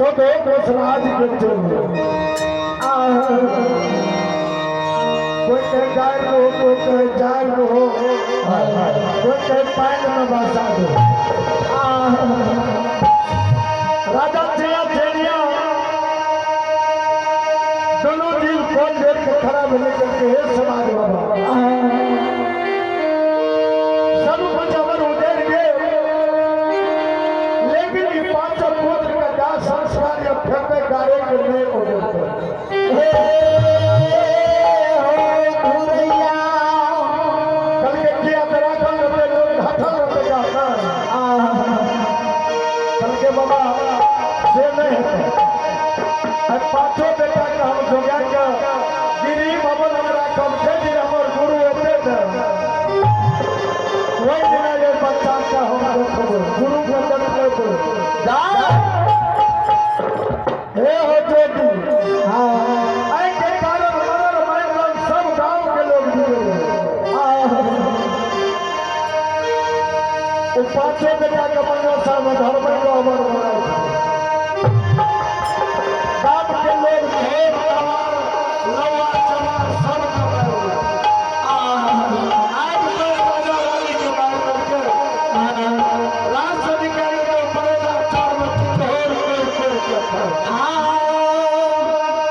14 कोस राज के चल कोई कहे गाय हो, कोई कहे जाल हो, कोई कहे पानी में बसा दो। राजा चेया चेनिया दोनों जीव कौन देख के खड़ा होने करके हे समाज बाबा सब कुछ अमर उजड़ गए, लेकिन ये पांचों पुत्र का दाह संस्कार या फेंके गाड़े के नहीं उजड़ गए। कल के किया तेरा कल रहते लोग घाटल रहते का कल के बाबा से नहीं होते। आज पांचों बेटा के हम जोगा के गिरी भवन हमरा कम से दिन हमर गुरु होते थे वही दिन ये बच्चा का हम देखो गुरु के देखो तो जा हे हो जोगी। आए के कारण मरल मारल सब गांव के लोग जुड़े रहे। वो पांचों बेटा के मनसा में धर्म को अमर बनाए गांव के लोग ढेर तवार लवा चवार सब कमाए। आज तो राजा रानी के मार करके राज से निकाले तो पड़ेगा चार में ढेर कोई कोई के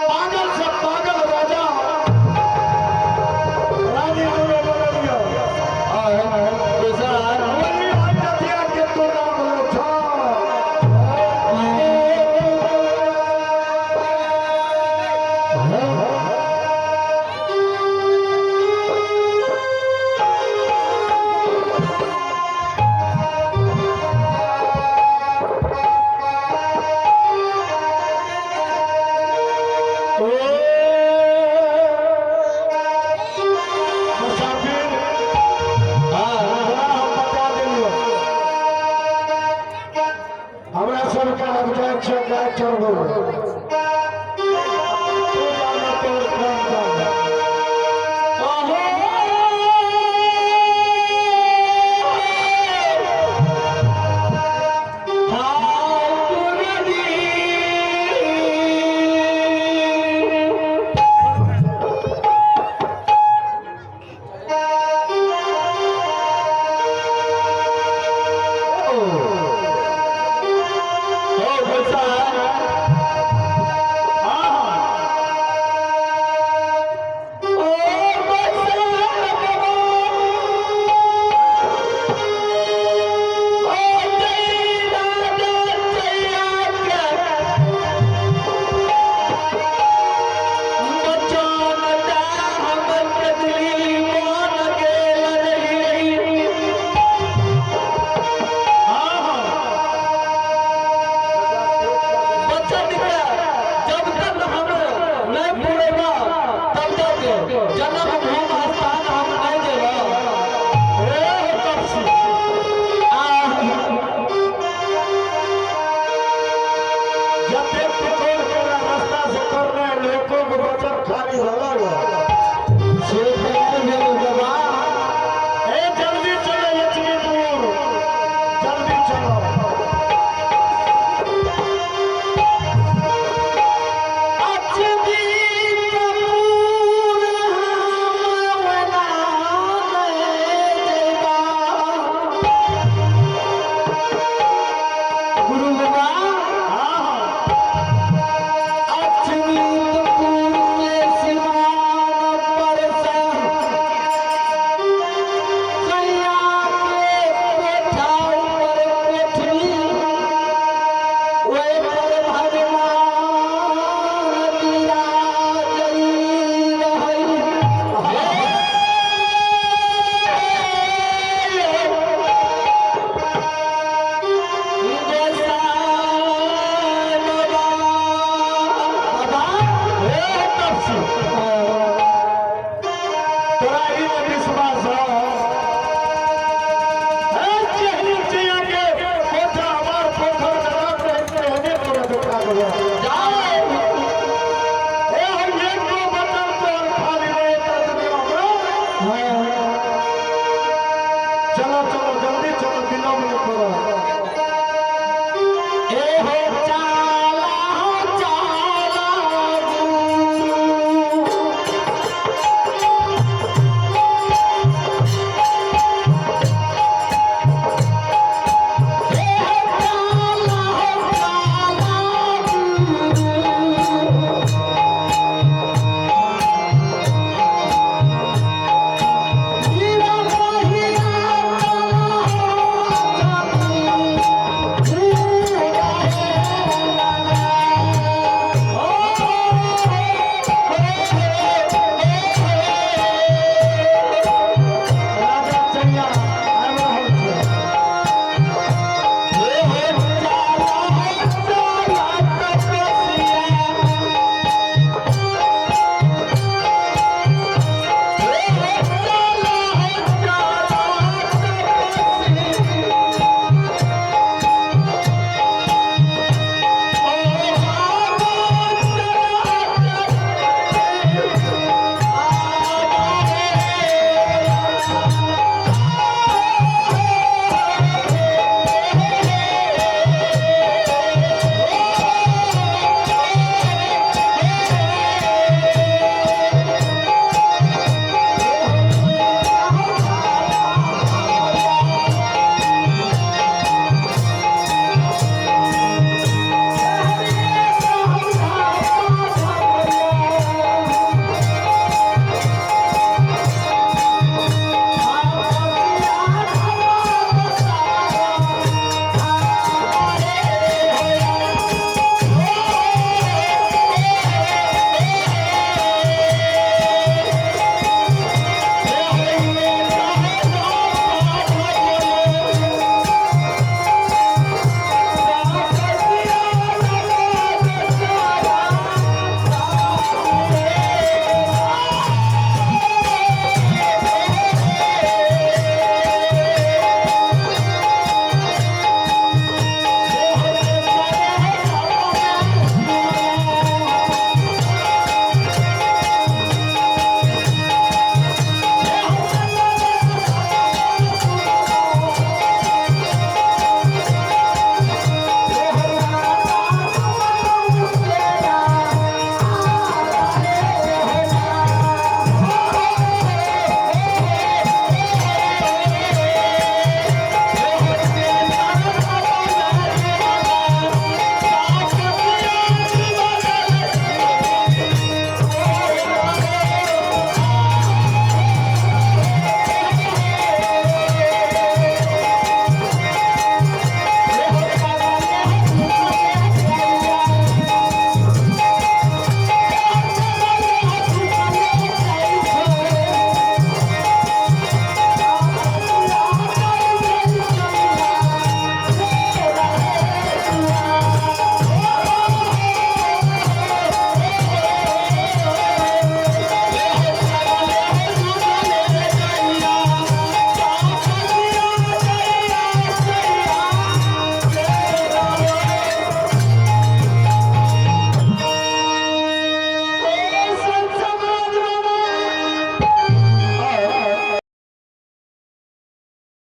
पागल से पागल राजा रानी दोनों बदल गया। वही अयोध्या के तो नाम लो। मुसाफिर, तोरा हम बता देलियौ। हमरा सबके आब जाइ छै गाय चरबै। तू जाना तोर काम जाना। जब तक हम नहीं पूरेगा तब तक जन्म भूमि स्थान हम नहीं देगा। हे हो तपसी, जतेक पिछोड़ के रास्ता से कर रहे लोगों को बचत खाली भलो।